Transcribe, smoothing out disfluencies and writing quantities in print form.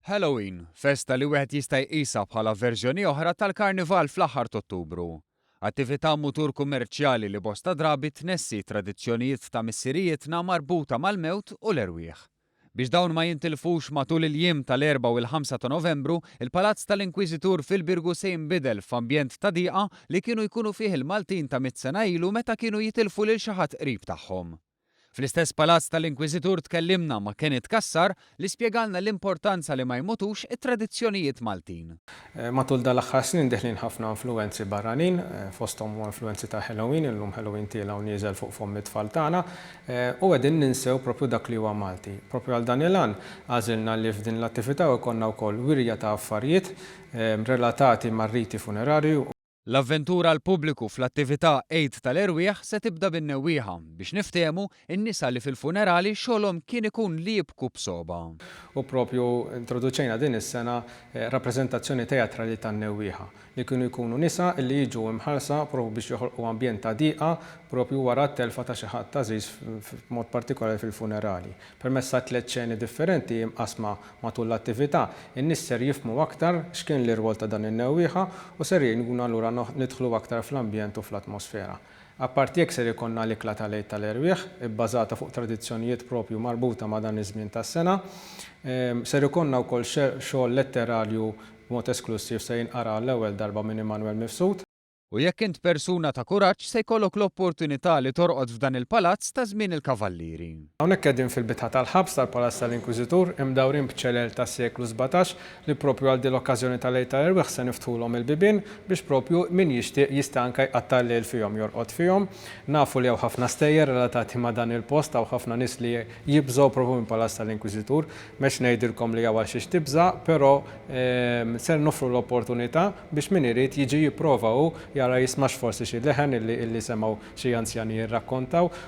Halloween, festa li wieħed jista' jqisha bħala verżjoni oħra tal-Karnival fl-aħħar t'Ottubru. Attività mutur kummerċjali li bosta drabi tnessi tradizzjonijiet ta' missirijietna marbuta mal-mewt u l-erwieħ. Biex dawn ma jintilfux matul il-jiem tal-4 u l-5 ta' Novembru, il-Palazz tal-Inkwiżitur fil-Birgu se jinbidel f'ambjent ta' diqa li kienu jkunu fih il-Maltin ta' 100 sena ilu meta kienu jitilfu lil xi ħadd qrib tagħhom. Fl-istess Palazz tal-Inkwiżitur tkellimna ma' Kenneth Cassar li spjegalna l-importanza li ma jmutux it-tradizzjonijiet Maltin. Matul dal-aħħar snin deħlin ħafna influwenzi barranin, fosthom huwa influwenzi ta' Halloween, illum Halloween tiela' u nieżel fuq fomm it-tfal tagħna, u qegħdin ninsew propju dak li huwa Malti. Propju għal dan il-għan għażilna li f'din l-attività jkollna wkoll wirja ta' affarijiet relatati mar-riti funerarji. L-avventura għall-pubbliku fl-attività Għid tal-Erwieħ se tibda bin-newwieħa, biex niftehmu, in-nisa li fil-funerali xogħolhom kien ikun li jibku b'sogħba. U propju introduċejna din is-sena rappreżentazzjoni teatrali tan-newwieħa, li kienu jkunu nisa li jiġu imħallsa propju biex joħolqu ambjent ta' diqa propju wara t-telfa ta' xi ħadd għażiż, b'mod partikolari fil-funerali. Permezz ta' tliet xeni differenti imqassma matul l-attività, in-nies ser jifhmu aktar x'kien l-irwol ta' dan in-newwieħa u ser jgħinuna allura nidħlu aktar fl-ambjent u fl-atmosfera. Apparti hekk ser ikollna l-ikla tal-Għid tal-Erwieħ, ibbażata fuq tradizzjonijiet propju marbuta ma' dan iż-żmien tas-sena. Ser ikollna wkoll xogħol letterarju b'mod esklussiv se jinqara għall-ewwel darba minn Immanuel Mifsud. U jekk int persuna ta' kuraġġ se jkollok l-opportunità li torqod f'dan il-palazz ta' żmien il-Kavallieri. Hawnhekk qegħdin fil-bitħa tal-ħabs tal-Palazz tal-Inkwiżitur, imdawrin b'ċelel tas-seklu 17 li proprju għal din l-okkażjoni tal-Għid tal-Erwieħ se niftħulhom il-bibien biex proprju min jixtieq jista' anke jqatta' l-lejl fihom, jorqod fihom. Nafu li hawn ħafna stejjer relatati ma' dan il-post, hawn ħafna nies li jibżgħu proprju mill-Palazz tal-Inkwiżitur. M'hemmx ngħidilkom li hawn għal xiex tibża', però ser noffru l-opportunità biex min irid jiġi jipprova hu jara jismax forsi xi leħen illi illi semgħu xi anzjani jirrakkontaw.